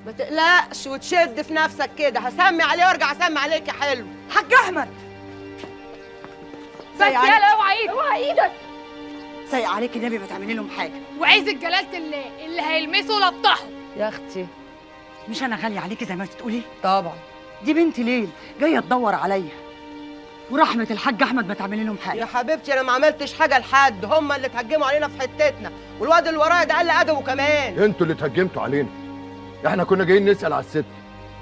ما تقلقش وتشد في نفسك كده، هسمي عليه وارجع اسمي عليك يا حلو. حاج احمد بس يلا اوعى ايدك، اوعى ايدك. سايق عليك النبي ما تعملي لهم حاجة. وعايز جلاله الله اللي هيلمسه لطحه. يا اختي مش انا غالية عليكي زي ما تقولي؟ طبعا. دي بنت ليل جاية تدور عليا، ورحمة الحاج احمد ما تعملي لهم حاجة. يا حبيبتي انا ما عملتش حاجة لحد، هم اللي اتهجموا علينا في حتتنا، والواد اللي ورايا ده قل ادبه كمان. انتوا اللي اتهجمتوا علينا، احنا كنا جايين نسال على الست،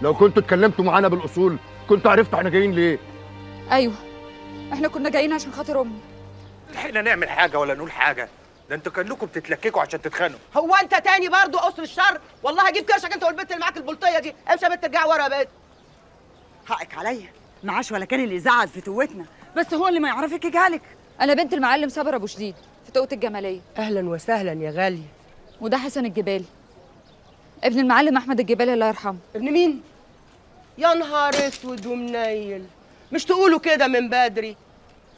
لو كنتوا اتكلمتوا معانا بالاصول كنتوا عرفتوا احنا جايين ليه. ايوه احنا كنا جايين عشان خاطر امي. لحقنا نعمل حاجة ولا نقول حاجة؟ ده انتوا كان لكم بتتلككوا عشان تتخانقوا. هو انت تاني برضو قصر الشر؟ والله هجيب كرشك انت والبنت اللي معاك البلطيه دي. امشي يا بنت، ارجعي ورا يا بنت. حقك عليا، معاش ولا كان اللي يزعل في توتنا، بس هو اللي ما يعرفك يجهلك. انا بنت المعلم صبر ابو شديد في طوقة الجمالية. اهلا وسهلا يا غالية. وده حسن الجبالي ابن المعلم احمد الجبالي الله يرحمه. ابن مين؟ يا نهار اسود ومنيل، مش تقولوا كده من بدري.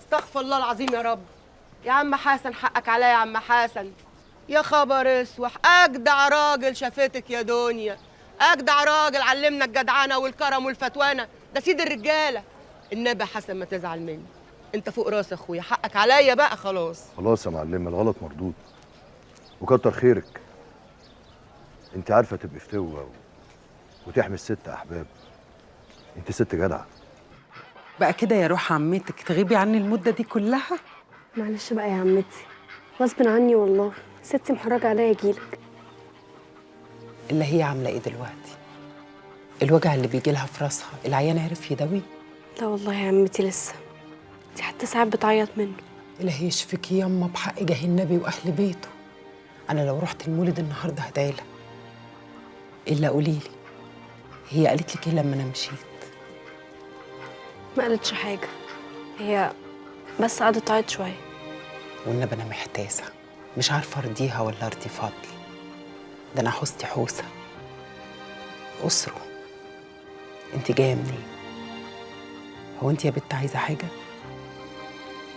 استغفر الله العظيم يا رب. يا عم حسن حقك عليا يا عم حسن. يا خبر اسوح، اجدع راجل شافتك يا دنيا، اجدع راجل علمنا الجدعنه والكرم والفتوانه، ده سيد الرجالة. النبي حسن ما تزعل مني، انت فوق راس اخويا، حقك عليا بقى. خلاص خلاص يا معلمه، الغلط مردود وكتر خيرك. انت عارفه تبقي فتوه وتحمي الست احباب، انت ست جدعه. بقى كده يا روح عمتك تغيبي عني المدة دي كلها؟ معلش بقى يا عمتي، غصب عني والله، ستي محرجه عليا اجيلك. اللي هي عامله ايه دلوقتي؟ الوجع اللي بيجي لها في راسها العيان عرف يداويه؟ لا والله يا عمتي لسه، دي حتى ساعات بتعيط منه. اللي هيشفيكي ياما بحق جاه النبي واهل بيته. انا لو رحت المولد النهارده هدعيلها. الا قولي لي، هي قالت لك ايه لما انا مشيت؟ ما قالتش حاجة، هي بس قعدت تعيط شوية. والنبي انا محتاسه، مش عارفه ارضيها ولا ارضي فضل. ده انا حوستي حوسه. اسره، انت جاية منين؟ هو انت يا بنت عايزه حاجة؟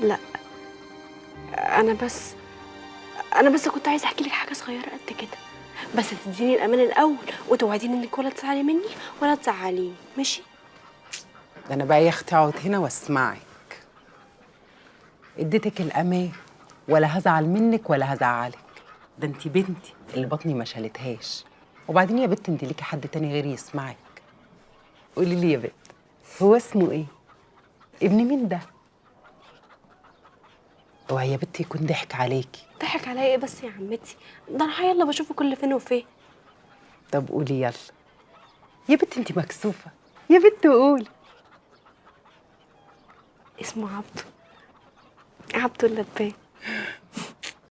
لا انا بس كنت عايزه احكي لك حاجة صغيرة قد كده، بس تديني الامان الاول وتوعديني انك ولا تزعلي مني ولا تزعليني، ماشي؟ ده انا بقى يا اختي اقعد هنا واسمعك. اديتك الامان، ولا هزعل منك ولا هزعلك. ده انت بنتي اللي بطني ما شالتهاش. وبعدين يا بنت انت ليكي حد تاني غيري يسمعك. قولي لي يا بنت، هو اسمه ايه؟ ابن مين ده؟ اوعي يا بنتي يكون ضحك عليكي. ضحك عليا ايه بس يا عمتي؟ ده انا يلا بشوفه كل فين وفين. طب قولي يلا يا بنت، انت مكسوفه يا بنت، قولي. اسمه عبده، عبده اللبان.